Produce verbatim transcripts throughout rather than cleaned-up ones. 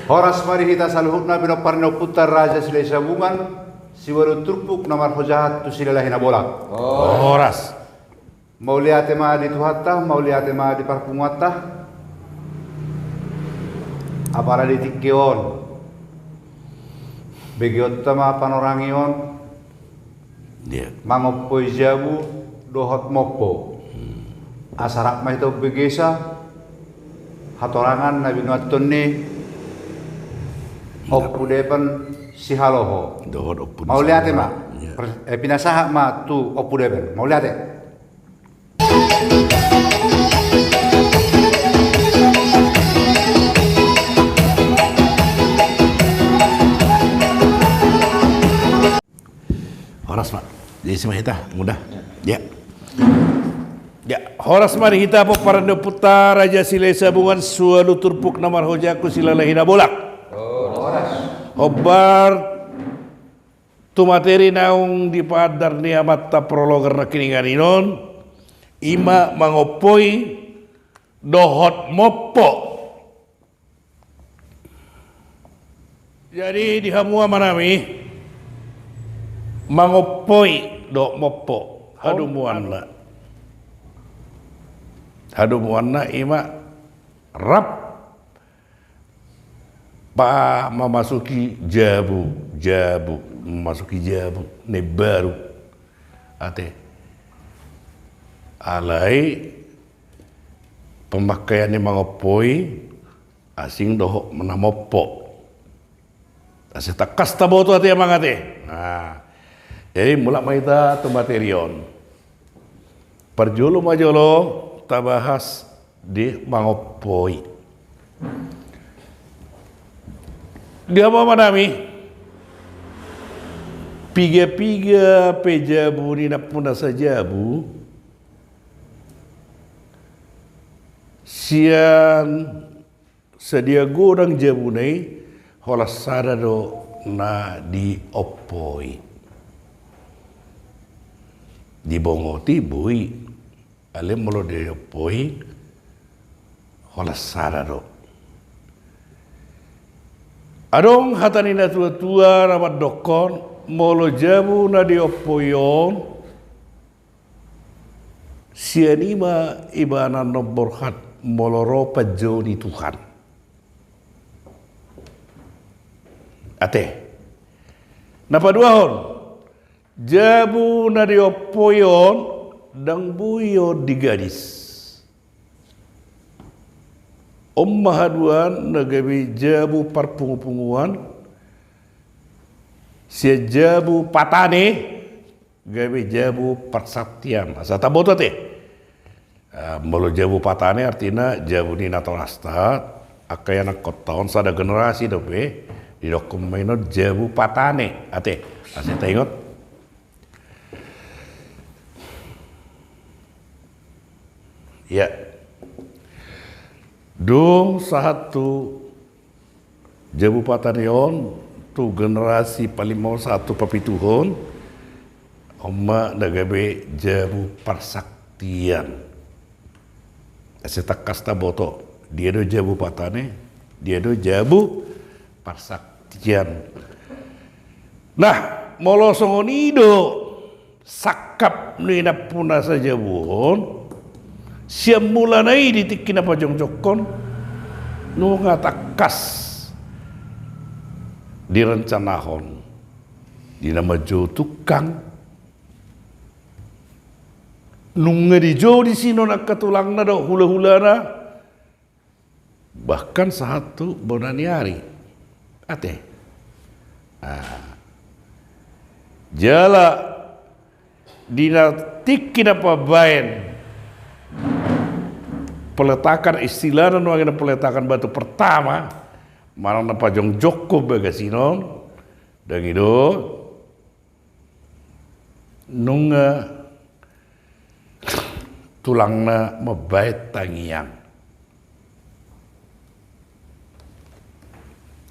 Horas ma di hita saluhutna pinompar ni ompunta Raja Silahisabungan, siualu turpuk na marhojahan tu Silalahi Nabolak. Horas. Mauliate ma di Tuhanta, mauliate ma di parpunguanta. Apala di tingki on, begeonta ma panorangi on, mangompoi jabu dohot mompo. Asa rap ma hita umbegesa hatorangan na binuathon ni Ompu Deben Sihaloho. Mauliate ma. Pinasahat ma tu Ompu Deben. Mauliate. Horas ma. Jadi isi ma hita, mudah. Ya. Ya, horas ma di hita pomparan ni ompunta Raja Silahisabungan, siualu turpuk na marhojahan tu Silalahi Nabolak. Hombar tu materi naung dipaandar ni amanta Prologer nangkiningan on, ima mangompoi dohot mompo. Jadi di hamu amanami, mangompoi dohot mompo, hadomuanna. Hadomuanna ima rap pa mamasuki jabu, jabu, mamasuki jabu na imbaru. Ate. Alai pamangkean ni mangompoi asing dohot na mompo. Asa tangkas taboto ate amang ate. Nah, jadi mulak ma hita tu materi on. Parjolo ma jolo tabahas di mangompoi. Di hamu amanami, piga-piga pe jabu ni nampuna sajabu, sian sadia godang jabuna i, holan sada do na diompoi. Dibongoti boi, alai molo diompoi, holan sada do. Adong hata ni natuatua na mandokkon, molo jabu na diompoi on, sian i ma ibana annon borhat molo ro panjou ni Tuhan. Ate. Na paduahon, jabu na diompoi on ndang boi on digadis. On ma haduan na gabe jabu parpungupunguan, sian jabu patane, gabe jabu parsaktian. Asa taboto ate. Ah, molo jabu patane artina jabu ni natorasta, angka ianakhonta on sada generasi dope, didokkon ma inon jabu patane. Ate, asa taingot. Ya. Dung sahat tu jabu patane on, tu generasi palimahon sahat tu papituhon, on ma na gabe jabu parsaktian. Asa tangkas taboto, dia do jabu patane, dia do jabu parsaktian. Nah, molo songon i do sangkap ni nampuna sajabu on, sian mulana i di tingki na pajongjongkon, nunga tangkas direncanahon di na manjou tungkang, nunga dijou disi non angka tulangna dohot hulahulana, bahkan sahat tu bona ni ari. Ate. Ah. Jala di na tingki na pambaen peletakan, istilahna nuaeng na peletakan batu pertama, manang na pajongjongkon bagas i non, ndang i do nunga tulangna mambaen tangiang.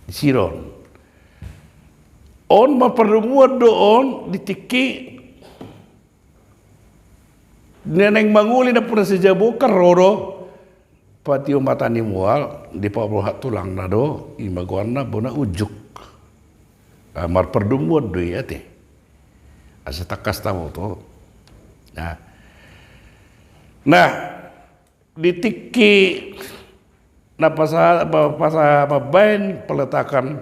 Disi do on. On ma pardomuan do on di tingki na naeng mangoli nampuna sajabu on kan ro do Patio mata ni mual, dipaborhat tulangna do, ima goarna bona unjuk. Ah, marpardomuan do i ate. Asa tangkas taboto. Nah. Nah, di tingki na pasa-, pa-, pasa-, mambaen peletakan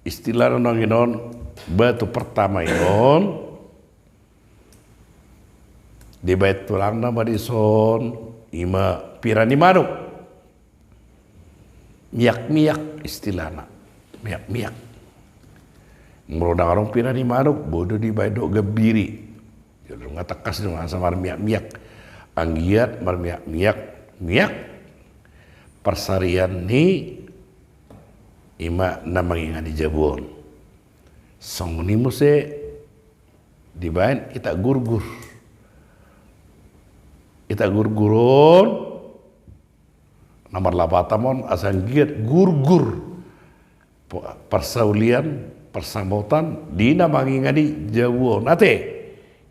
istilahna nangkinon batu pertama inon, dibaen tulangna ma dison, ima pira ni manuk. Miak-miak istilahna. Miak-miak. Molo ndang adong pira ni manuk, boi do dibaen dohot gambiri. Jadi nunga tangkas do asa marmiak-miak. Anggiat marmiak-miak, miak parsarian ni ima na mangingani jabu on. Songon i muse dibaen itak gurgur. Itak gurgur on na marlapatan on asa anggiat gurgur pa-, parsaulian, parsamotan di na mangingani jabu on. Ate,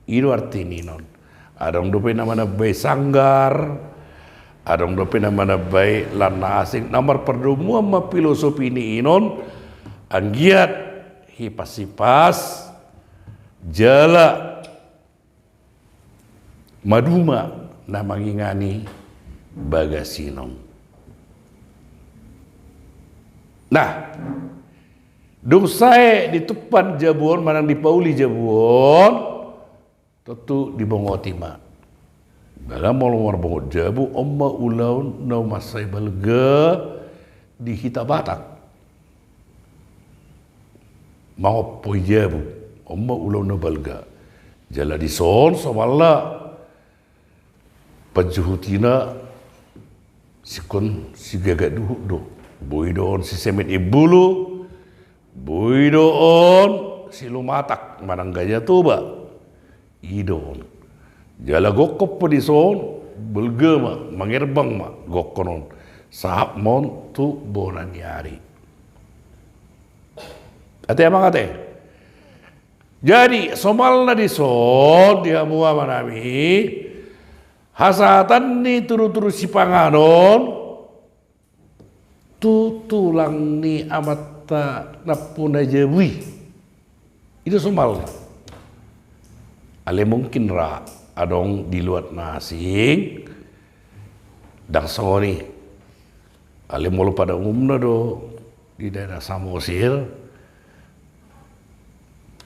i do arti ni inon. Adong dope na manambai sanggar, adong dope na manambai lan na asing. Na marpardomuan ma filosofi ni inon, anggiat hipas-hipas jala maduma na mangingani bagas inon. Nah, dung sae ditumpan jabu on manang dipauli jabu on, tontu dibongoti ma. Jala molo marbongot jabu, on ma ulaon na mansai balga di hita Batak. Mangompoi jabu, on ma ulaon na balga. Jala dison somalna panjuhutina singkon si Gagak Duhut do. Boi do on si Semet Imbulu, boi do on si Lumatak manang Gajah Toba. I do on. Jala gokkon pe dison, balga ma, mangerbang ma gokkon on. Sahat ma on tu bona ni ari. Ate amang ate. Jadi, somalna dison di hamu amanami, hasahatan ni tudu-tudu sipanganon, tu tulang ni amanta nampuna jabu i. I do somalna. Alai mungkin ra adong di luat na asing, ndang songon i. Alai molo pada umumna do di daerah Samosir,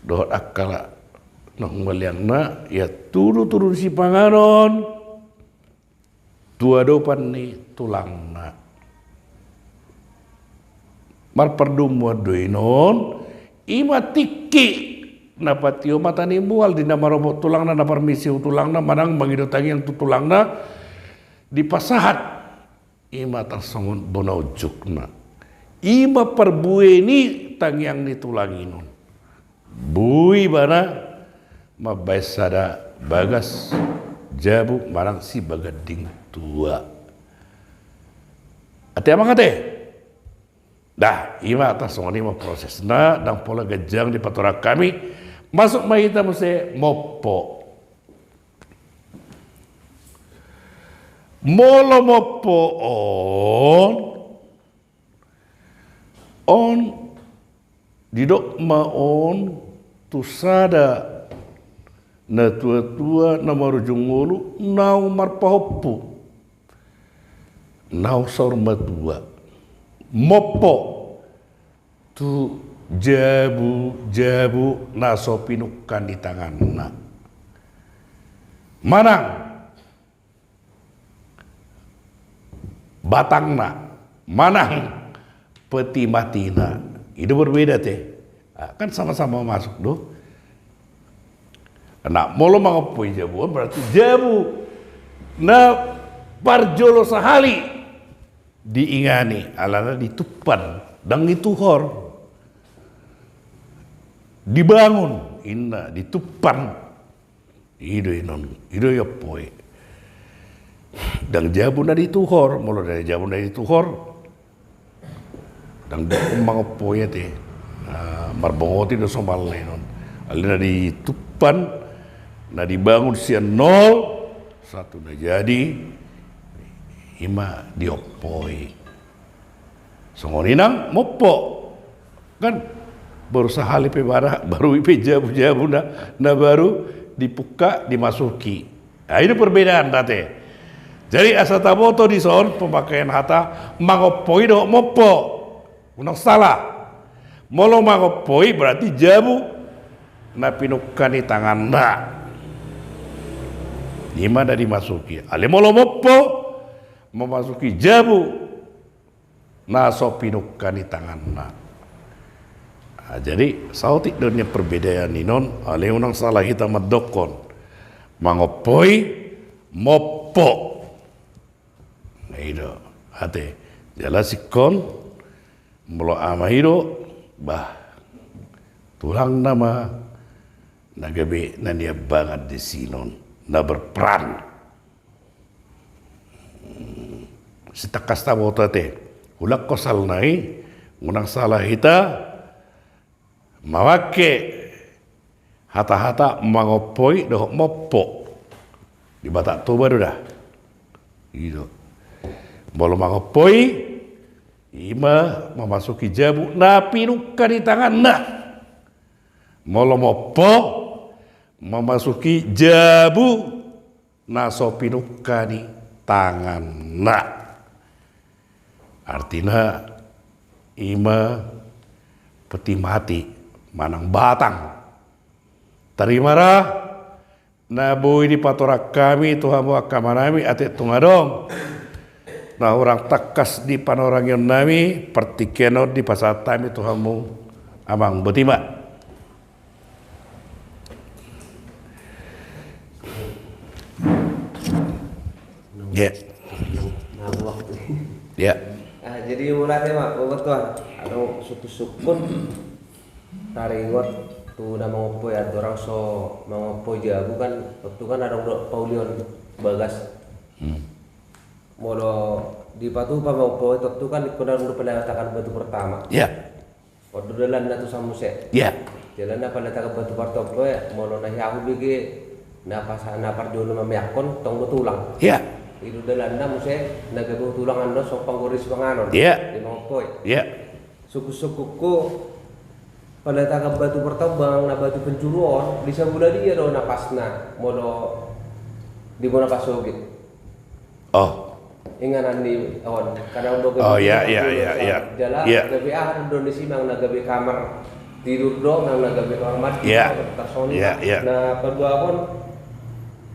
dohot angka na humaliangna, ia tudu-tudu sipanganon, tu adopan ni tulangna. Marpardomuan do inon, ima tingki na patio mata ni mual di na marobot tulangna, na parmisi tu tulangna, manang mangido tangiang tu tulangna, dipasahat ima tarsongon bona unjukna. Ima parbue ni tangiang ni tulang inon. Boi ibana mambaen sada bagas jabu manang sibaganding tua. Ate amang ate. Dah, ima tarsongon ima prosesna, ndang pola ganjang dipatorang hami. Masuk ma hita muse mompo. Molo mompo on, on didok ma on tu sada na tua-tua na marujung ngolu naung marpahompu, naung saur matua. Mompo tu jabu-jabu na so pinungka ni tanganna. Manang batangna, manang peti matina. I do berbeda te. Ah, kan sama-sama masuk do. Nah, molo mangompoi jabu on berarti jabu na parjolo sahali diingani, alana ditumpan, ndang dituhor. Dibangun, inna, ditumpan. I do inon, i do iompoi. Ndang jabu na dituhor, molo ndang jabu na dituhor, ndang dok mangompoi ate. Ah, marbongoti do somalna inon. Alai na ditumpan, na dibangun sian nol, sahat tu na jadi, ima diompoi. Songon i nang mompo. Kan baru sahali pe bara, baru i pe jabu-jabu na, na baru dipungka, dimasuki. Nah, i do perbedaan na ate. Jadi asa taboto dison pemakaian hata mangompoi dohot mompo. Unang salah. Molo mangompoi berarti jabu na pinungka ni tanganna. Ima na dimasuki. Alai molo mompo memasuki jabu na so pinungka ni tanganna. Ah, jadi saotik do nian perbedaan i non, alai unang salah hita mandokkon mangompoi mompo. Nah, i do ate. Jala singkon molo ama i do, bah, tulangna ma na gabe na niambangan di sinon, na berperan. Sitangkas taboto ate. Hulangkon salna i, unang salah hita mamangke hata-hata mangompoi dohot mompo. Di Batak Toba do da. I do. Molo mangompoi, ima mamasuki jabu na pinungka ni tanganna. Molo mompo, mamasuki jabu na so pinungka ni tanganna. Artina ima peti mati manang batang. Tarima ra na boi dipatorang hami tu hamu angka amanami, atik tung adong na hurang tangkas di panorangionnami, partingkian on dipasahat hami tu hamu amang. Boti ma. Ya. Ya. Ah, jadi mulai ma, Bapak Tuan. Anu, sukut-sukut taringot tu na mangompoi, andorang so mangompoi jabu kan, tontu kan adong do paulion bagas. Hmm. Molo dipatupa mangompoi, tontu kan ingkon adong do peletakan batu pertama. Ya. On do dalanna tu san muse. Ya. Dalanna peletakan batu partompo, ya, molo na hea hubege na pas, na parjolo mameakkon tong do tulang. Ya. I do dalanna muse na gabe tulang annon so panggoris panganon. Ya. Di mangompoi. Ya. Sukut-sukutku peletakan batu partompo, na batu penjuru on, di sabola dia do na pasna molo di bona pasogit. Oh. Inganan ni on, kadang do. Oh, gabe ya, ya, ya, ya. Jala, ya, gabe aha do ni simang na gabe kamar tidur do, nang na gabe kamar mandi. Ya. Tarsongon i. Ya, ya. Na paduahon,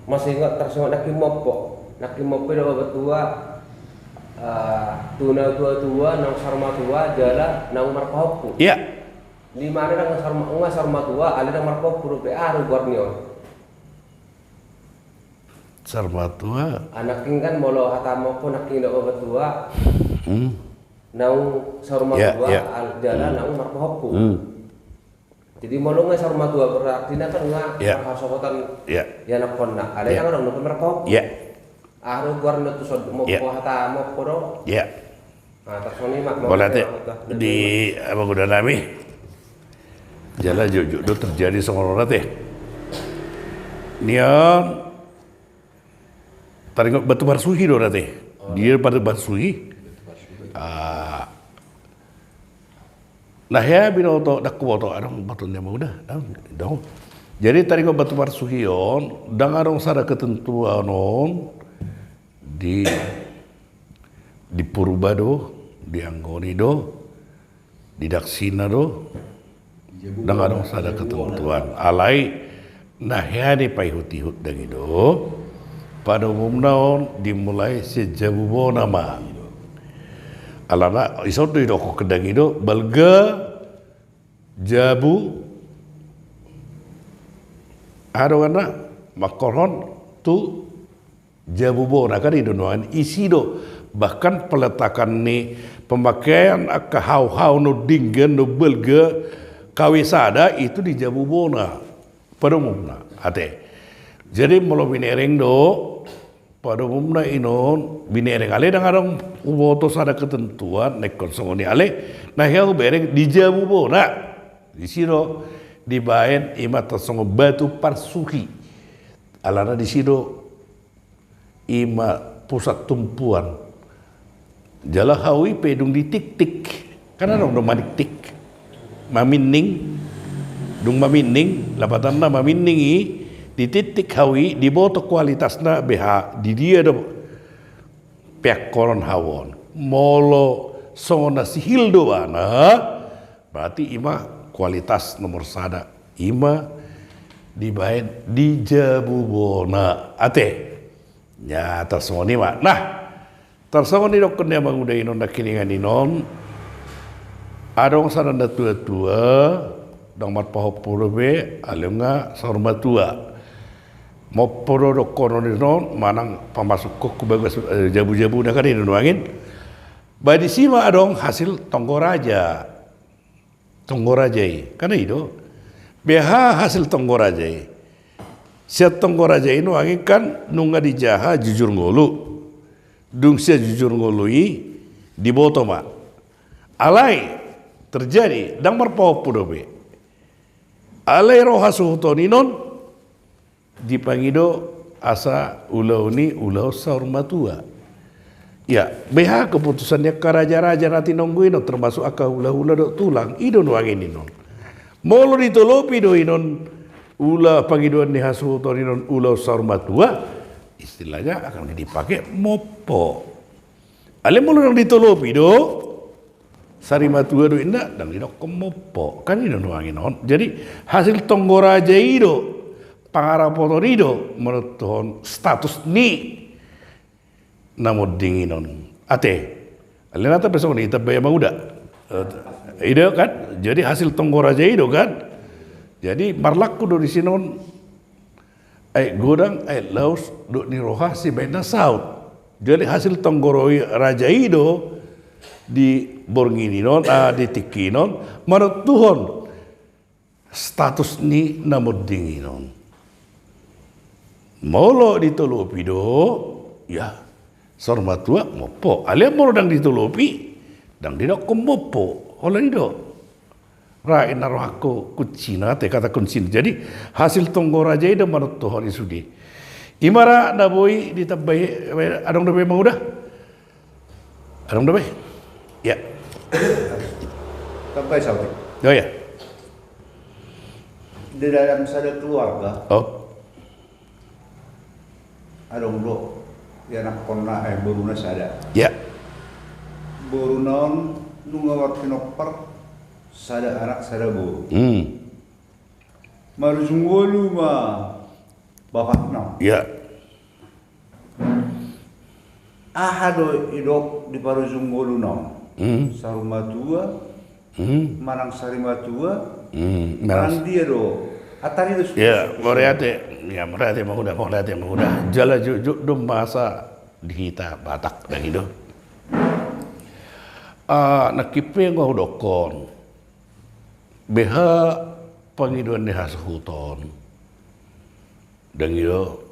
masih ingat tarsongon nangkin mompo. Nangkin mompo do batua, ah, tu na tua-tua, naung saur matua, jala naung marpahompu. Ya. Di mana naung saur ma-, naung saur matua, alai naung marpahompu dope, aha do goar ni on. Saur matua. Nangkin kan molo hata mompo nangkin do batua. Hmm. Naung saur matua, ya, ya, al-, jala, hmm, naung marpahompu. Hmm. Jadi molo nga saur matua berarti na kan nga, ya, marhasohotan, ya, ianakkonna. Alai, ya, naung, naung marpahompu. Ya. Aha do goarna tu son, mo-, ya, hata mompo do. Ya. Nah, tarsongon i ma, molo ate, di, apa, godanami. Jala jotjot do terjadi songon on ate. Nian taringot batu parsuhi do ate. Dia batu parsuhi. Ah. Nah, hea binoto, ndang huboto, adong boto ni amang uda, adong, adong. Jadi taringot batu parsuhi on, ndang adong sada ketentuan on di, di Purba do, di Anggoni do, di Daksina do, ndang adong sada ketentuan. Alai na hea ni paihut-ihut dang i do, pada umumna on dimulai sian jabu bona ma. Alana ison do idokkon dang i do, balga jabu, aha do goarna, mangkorhon tu jabu bona, kan i do nuaeng isi do. Bahkan peletakan ni pemakaian angka hau-hau na denggan, na balga, K W sada itu di jabu bona. Pada umumna ate. Jadi molo binereng do, pada umumna i non binereng, alai ndang adong huboto sada ketentuan na ingkon songon i, alai na hea hubereng di jabu bona. Disi do dibaen ima tarsongon batu parsuhi. Alana disi do ima pusat tumpuan Jala hau i pe dung ditiktik, kan adong do maniktik, maminning, dung maminning, lapatanna maminning i, ditiktik hau i, diboto kualitasna beha, di dia do peakkonon hau on. Molo songon na sihil do ibana, berarti i ma kualitas nomor sada, i ma dibaen di jabu bona. Ate. Nyata songon i ma. Nah, tarsongon nidokkon ni amang uda i non, nangkiningan i non, adong sada na tua-tua, ndang marpahompu dope, alai nunga saur matua. Mompo do dokkonon i non, manang pamasuk ho tu bagas, eh, jabu-jabu na kan i do nuaeng. Ba disi ma adong hasil tonggo raja. Tonggo raja i. Kan i do. Beha hasil tonggo raja i. Sian tonggo raja i nuaeng kan nunga dijaha jujur ngolu. Dung sian jujur ngolu i diboto ma. Alai terjadi, ndang marpahompu dope. Alai ro hasuhuton i non, dipangido asa ulaon i ulaon saur matua. Ya, beha keputusan ni angka raja-raja na tinonggo i non, termasuk angka hula-hula dohot tulang, i do nuaeng i non. Molo ditolopi do i non, ula pangidoan ni hasuhuton i non ulaon saur matua, istilahnya akan dipake mompo. Alai molo ndang ditolopi do, sari matua do inna, ndang didokkon mompo. Kan i do nuaeng i non. Jadi, hasil tonggo raja i do, pangarapoton i do, manontuhon status ni na monding i non. Ate. Alai na tape songon i, tape amang uda. Eh, i do kan? Jadi, hasil tonggo raja i do kan? Jadi, marlaku do disi non. Aek godang, aek laos, dohot ni roha sibaen na saut. Jadi hasil tonggo ro i raja i do di borngin i non, ah, di tingki i non, manontuhon status ni na monding i non. Molo ditolopi do, ya, saur matua, mompo. Alai molo ndang ditolopi, ndang didokkon mompo. Holan i do. Ra inna rohangku kuncina, ate, kata kuncina. Jadi, hasil tonggo raja i do manontuhon i sude. I ma ra na boi ditambai, adong dope amang uda? Adong dope? Ya. Tambai saotik. Oh ya. Di dalam sada keluarga. Oh. Adong do ianakkonna, eh, boruna sada. Ya. Boruna on nunga marpinompar sada anak sada boru. Hmm. Marujung ngolu ma bapakna. Ya. Aha do didok di parujung ngoluna on? Hmm. Saur matua, Hmm. Manang sari matua, Hmm, manang dia do. Atari do. Ya, mauliate. Ya, mauliate amang uda, mauliate amang uda. Jala jujur do masa di hita Batak, ndang i do. Ah, nangkin pe nga hudokkon. Beha pangidoan ni hasuhuton. Ndang i do,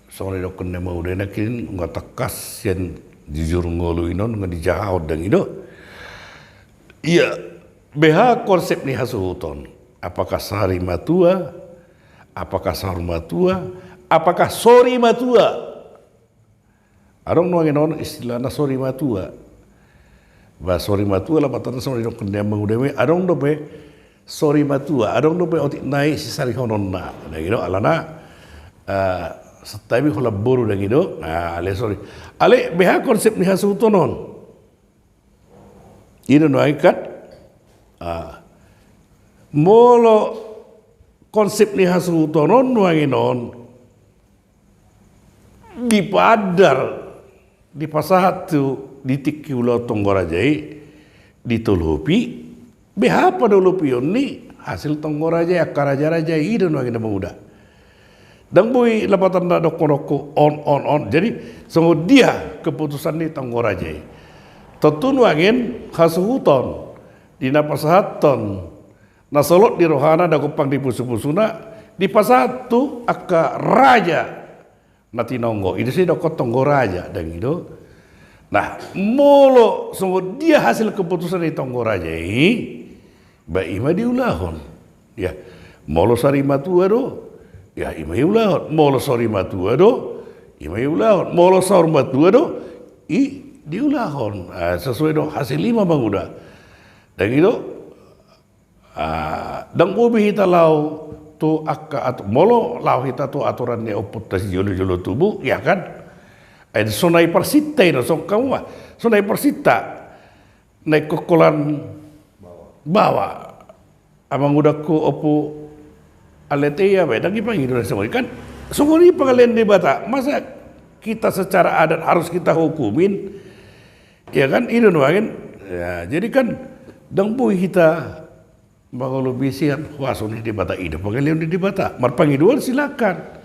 songon didokkon ni amang uda i nangkin, nga tangkas sian jujur ngolu i non, nga dijahahon, ndang i do. Ia, beha konsep ni hasuhuton. Apakah sari matua? Apakah saur matua? Apakah sori matua? Adong nuaeng on istilahna sori matua. Ba sori matua lapatanna songon didokkon ni amang uda i, adong dope sori matua, adong dope otik nai sisarihononna. Ndang i do alana, eh, santabi holan boru ndang i do. Nah, alai sori. Alai beha konsep ni hasuhuton on. I do nuaeng kan. Ah. Molo konsep ni hasuhuton on nuaeng on. Dipaandar, dipasahat tu di tingki ulaon tonggo raja i, ditolopi, beha panolopion ni hasil tonggo raja i, angka raja-raja i, i do nuaeng na mangula. Ndang boi lapatanna dokkon-dokkon on, on, on. Jadi, songon dia keputusan ni tonggo raja i. Tontu nuaeng hasuhuton, di na pasahathon, na solot di rohana, na gompang di pusu-pusuna, dipasahat tu angka raja na tinonggo. I do sai didokkon tonggo raja, ndang i do. Nah, molo songon dia hasil keputusan ni tonggo raja i, ba i ma diulahon. Ya, molo sari matua do, ya i ma iulahon. Molo sori matua do, i ma iulahon. Molo saur matua do, i diulahon, ah, sesuai dohot hasil i ma, Amang Uda. Dang i do, ah, dang boi hita laho tu angka atu-, molo laho hita tu aturan ni ompunta sijolo-jolo tubu, ya kan? Ai sonai parsinta i do, songon hamu ma. Sonai parsinta. Naeng holan baoa. Amang Uda, Ompu Alete, ia bae, dang dipangido na songon i kan. Songon i pangalean ni Debata. Masa kita secara adat harus kita hukumin? Ya kan, i do nuaeng. Ya, jadi kan dang boi hita mangolobi sian huaso ni Debata, i do pangalean ni Debata. Marpangidoan silakan.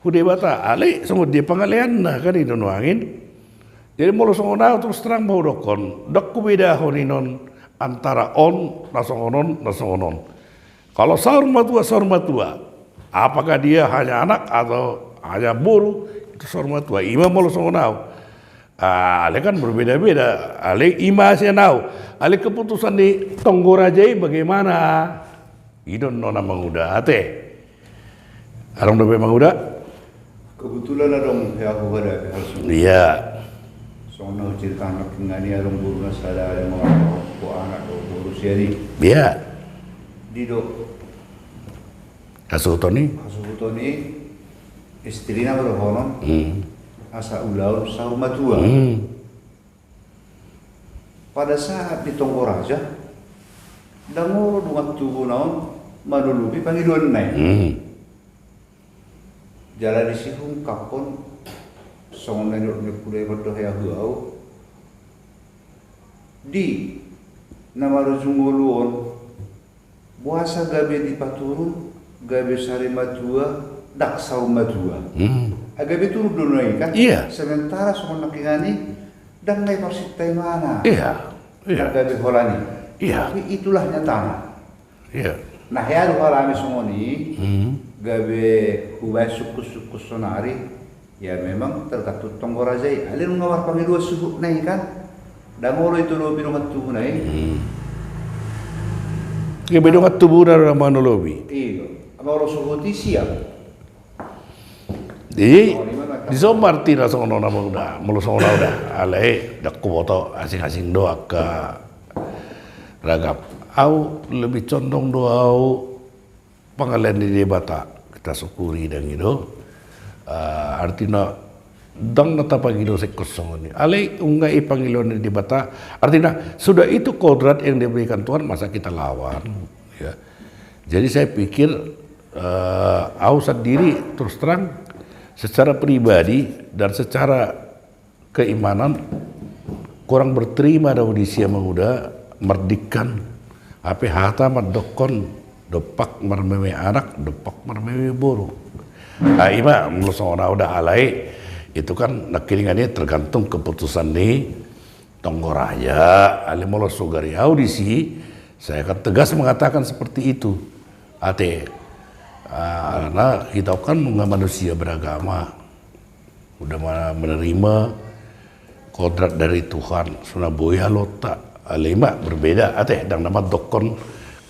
Hu Debata, alai songon dia pangaleanna kan, i do nuaeng. Jadi molo songon au terus terang ma hudokkon, dang hubedahon inon antara on na songon on, na songon on. Kalau saur matua, saur matua. Apakah dia hanya anak atau hanya boru, itu saur matua. I ma molo songon au. Ah, alai kan berbeda-beda. Alai i ma sian au. Alai keputusan ni tonggo raja i bagaimana? I do annon, Amang Uda, ate. Adong dope, Amang Uda? Kebetulan adong hea huhadapi hal songon i. Iya. Songon na huceritakan nangkin i, adong boru na sada, adong anak, boru sian i. Iya. Di do hasuhuton i? Hasuhuton i, istrina ma dohonon, hmm, asa ulaon saur matua. Hmm. Pada saat di tonggo raja, dang olo dongan tubuna on manolobi pangidoanna i. Hmm. Jala disi huungkaphon, songon na nidok ni Ompu Daiman do hea hu au, di na marujung ngolu on, boasa gabe dipaturun, gabe sari matua, dang saur matua. Hmm. Ah, gabe turun do nuaeng i kan? Iya. Sementara songon nangkin i, dang na i parsinta ibana. Iya. Iya. Dang gabe holan i. Iya. Tapi itulah nyatana. Iya. Na hea do hualami songon i, hmm, gabe hubaen sungkun-sungkun sonari, ya memang tergantung tonggo raja i. Alai nunga marpangidoan suhutna i kan. Dang olo ditolopi dongan tubuna i. Hmm. Gabe dongan tubuna do na manolobi. Iya. Molo suhut i siap. Jadi, dison ma artina songon on, Amang Uda, molo songon au da. Alai, dang huboto, asing-asing do angka ragam. Au lebih condong do au pangalean ni Debata, kita syukuri, dang i do. Ah, artina, dang na tapangido singkos songon i. Alai, nunga i pangidoan ni Debata, artina, sudah itu kodrat yang diberikan Tuhan, masa kita lawan, ya. Jadi, saya pikir, eh, au sandiri, terus terang, secara pribadi dan secara keimanan, kurang berterima do au disi, Amang Uda, mardingkan hape hata mandokkon dompak marmeme anak, dompak marmeme boru. Ah, i ma, molo songon au da, alai, itu kan nangkiningan i tergantung keputusan ni tonggo raja. Alai molo so gari au disi, saya akan tegas mengatakan seperti itu. Ate, ah, karena kita kan nunga manusia beragama. Udah ma-, menerima kodrat dari Tuhan, so na boi halonta. Alai i ma berbeda, ate, dang na mandokkon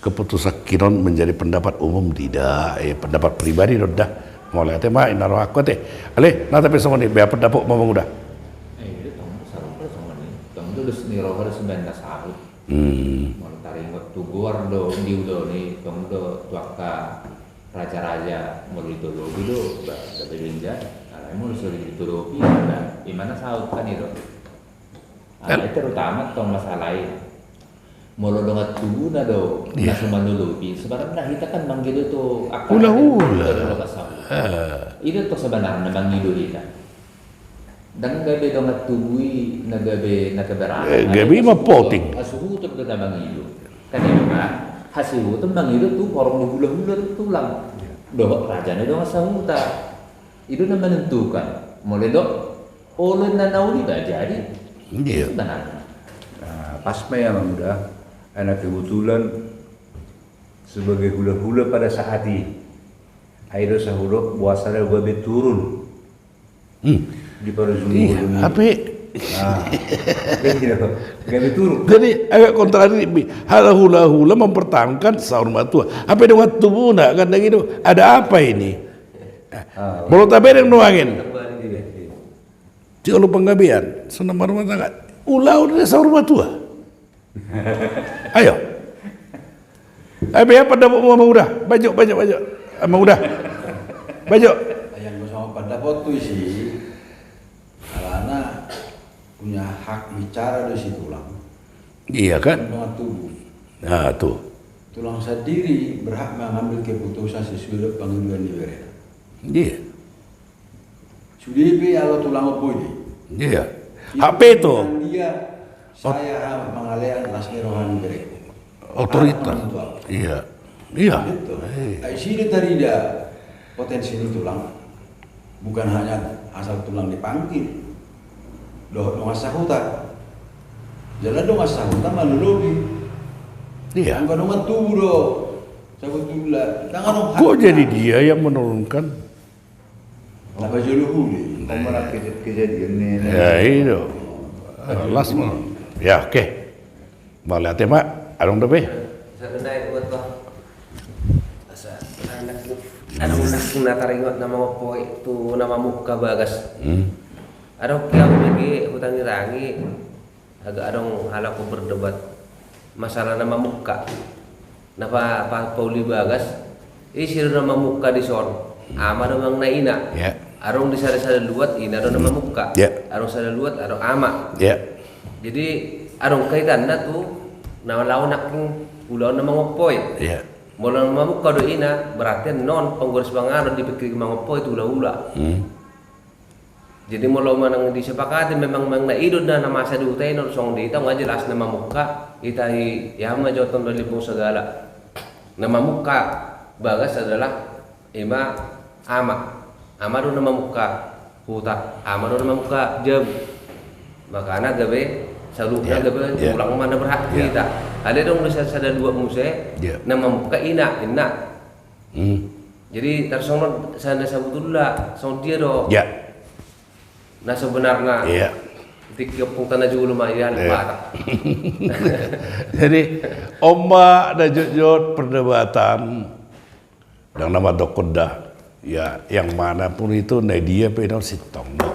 keputusan hinon menjadi pendapat umum, tidak, eh, pendapat pribadi do da. Molo ate ma, inna rohangku, ate. Alai, na tapi songon i, bea pendapat ma, Amang Uda. Eh, itu tong, sarupa songon i. Tong do dos ni roha do sebenarna saut. Hmm. Molo taringot tu goar do, di ulaon i, tong do, tu angka raja-raja, molo ditolopi do, ba, gabe denggan. Alai molo so ditolopi, ba, i ma na saut kan i do. Alai terutama tong masalah i. Molo dongan tubuna do, iya, na so manolopi. Sebenarna hita kan mangido tu angka hula-hula. Hula-hula. Ah. I do tong sebenarna mangido hita. Dang gabe dongan tubu i na gabe, na keberatan. Eh, gabe i ma poting. Hasuhuton do na mangido. Kan i ma, hasuhuton mangido tu horong ni hula-hula tu tulang. Iya. Dohot raja ni dongan sahuta. I do na menentukan. Molo do, olo na nauli ba jadi. Iya. Sebenarna. Nah, pas ma i, Amang Uda. Karena kebetulan sebagai hula-hula pada saat i. Ai do sa hudok, boasa do gabe turun. Hmm. Di parujung. Iya, ngolu i. Hape. Ah. Iya, gabe turun. Jadi, agak kontradiktif. Hula-hula mempertahankan saur matua. Hape dongan tubuna, kan, dang i do. Ada apa ini? Ah, molo tabereng nuaeng. Kembali di, di. Di olo panggabean, so na marumah tangga. Ulaon na saur matua. Ayo. Ai be apa dapotmu, Amang Uda? Bajo, bajo, bajo. Amang Uda. Bajo. Yang bersama pendapat tu isi. Alana punya hak bicara do si tulang. Iya kan? Dengan tubuh. Nah, tuh. Tulang sendiri berhak mengambil keputusan sesuai dengan pangidoan ni berena. Iya. Sude pe ala tulang on boi. Iya. Hak veto. Dia, saya mangalean las ni roha ni bere. Otoritas. Iya. Iya. Betul. Ai sida tarida potensi ni tulang. Bukan hanya asal tulang dipanggil. Dohot dongan sahuta. Jala dongan sahuta malolobi. Iya. Anggo dongan tubu do. Sabotulna. Kok jadi dia yang menurunkan? Apa jolo huli? Kejadian ni. Ya, itu. Las mo. Ya, oke. Mauliate ma, adong dope. Asa anak, anak na taringot na mangompoi tu na mamungka bagas. Adong kiau bege hutangi-tangi. Agak adong halak berdebat masalah na mamungka. Na pa, pa, pauli bagas, ise do na mamungka dison? Ama do manang na ina? Adong di sada-sada luat ina do na mamungka. Adong sada luat adong ama. Jadi adong kaitanna tu na laho nangkin ulaon na mangompoi. Molo na mamungka do ina, berarti annon panggoras panganon dipikir mangompoi tu ula-ula. Jadi molo manang disepakati memang, memang na i do na masa di huta i, songon di hita nga jelas na mamungka, hita i, ia ma joton do limbong sagala. Na mamungka bagas adalah ima ama. Ama do na mamungka huta, ama do na mamungka jabu. Makana gabe saluhutna gabe tulang ma na berhak di hita. Alai adong do sada luat muse na mamungka ina, inna. Jadi tarsongon sada sabotulna songon dia do na sebenarna. Tingki ompung tana jolo ma ia lupa. Jadi on ma na jotjot perdebatan. Ndang na mandokkon da. Ya, yang mana pun itu na dia pe na sintong do.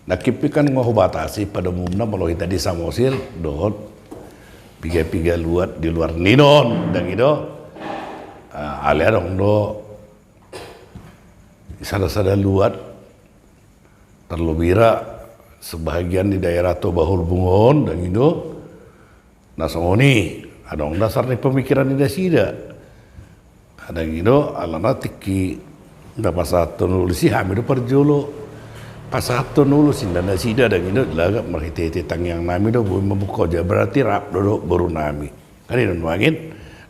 Nangkin pe kan nga hubatasi pada umumna molo hita di Samosir dohot piga-piga luat di luar ni on, ndang i do. Alai adong do sada-sada luat, tarlobi ra sebahagian di daerah Toba Horbung on, ndang i do. Na songon i adong dasar ni pemikiran ni nasida. Ndang i do, alana tingki na pasahathon ulos i hami do parjolo. Pasahathon ulos i nasida, ndang i do, dilagak marhite-hite tangiang nami do boi mamungka on, berarti rap do dohot boru nami. Kan i do nuaeng.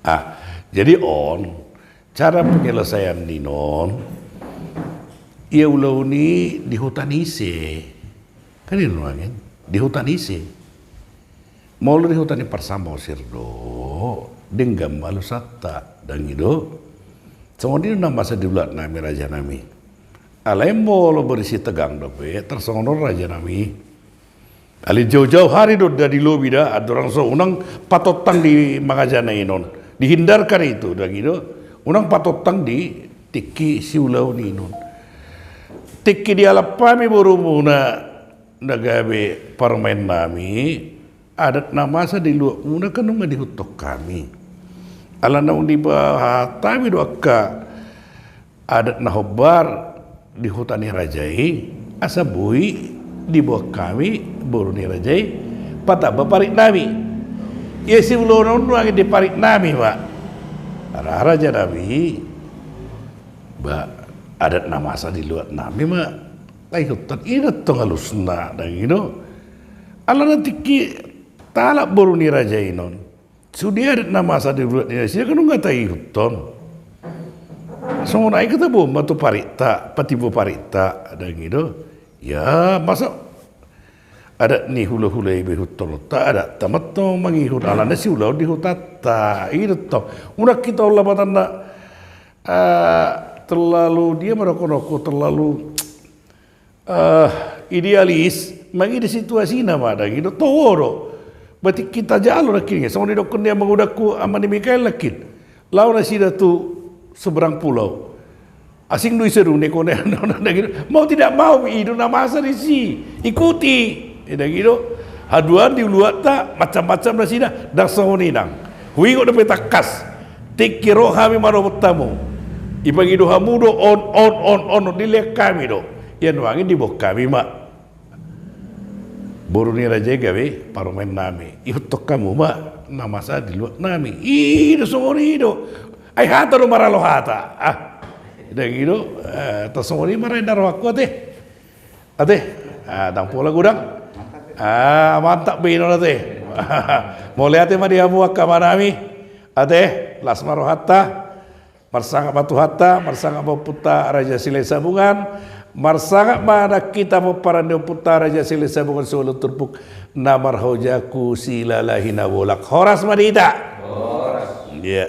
Ah, jadi on cara penyelesaian ni on, ia ulaon i di huta ni ise? Kan i do nuaeng, di huta ni ise? Molo di huta ni parsamosir do, denggan ma ulusanta, ndang i do. Songon i do na masa di luat nami, raja nami. Alai molo berisi tegang dope, tarsongon on raja nami. Alai jauh-jauh hari do da di lobi da, andorang so unang patontang di mangajana i on. Dihindarkan itu, ndang i do. Unang patontang di tingki siulaon i on. Tingki dialap hami borumuna na gabe parumaen nami, adat na masa di luatmuna kan nunga diihuthon hami. Alana naung dipasahat hami do angka adat na hombar di huta ni raja i, asa boi diboan hami boru ni raja i patamba parik nami. Ia siulaonna on nuaeng di parik nami ma. Ra raja nami, ba, adat na masa di luat nami ma taihuthon, i do tong alusna, ndang i do. Alana tingki talap boru ni raja i on, sude adat na masa di luat ni nasida kan nunga taihuthon. Songon i hita boan ma tu parikta, patimbo parikta, ndang i do. Ya, masa adat ni hulahula i boi ihuthononta, adatta ma tong mangihut, alana siulaon di hutanta, i do tong. Unang hita on lapatanna, ah, terlalu dia ma dohononku, terlalu, ah, idealis, mangida situasina ma, ndang i do, toho do. Berarti hita jalo nangkin, songon didokkon ni amang udangku, ama ni Mikael nangkin. Laho nasida tu seberang pulau. Asing do i saduneng, kone, ndang i do. Mau tidak mau, i do na masa disi. Ikuti. Ndang i do. Haduan di uluanta macam-macam nasida, ndang songon i nang. Huingot dope tangkas. Tingki ro hami manopot hamu. Ipangido hamu do on, on, on, on, on, dilehon hami do. Ia nuaeng diboan hami ma. Boru ni raja i gabe parumaen nami. Ihuthon hamu ma na masa di luat nami. I do songon i do. Ai hata do maralo hata. Ah. Ndang i do. Eh, tar songon i ma rohangku ate. Ate. Ah, ndang pola godang. Ah, mantap be i non ate. Mauliate ma di hamu angka amanami. Ate, las ma rohanta. Marsangap ma Tuhanta, marsangap ma ompunta Raja Silahisabungan, marsangap ma nang hita pomparan ni ompunta Raja Silahisabungan siualu turpuk na marhojangku Silalahi Nabolak. Horas ma di hita. Horas. Iya.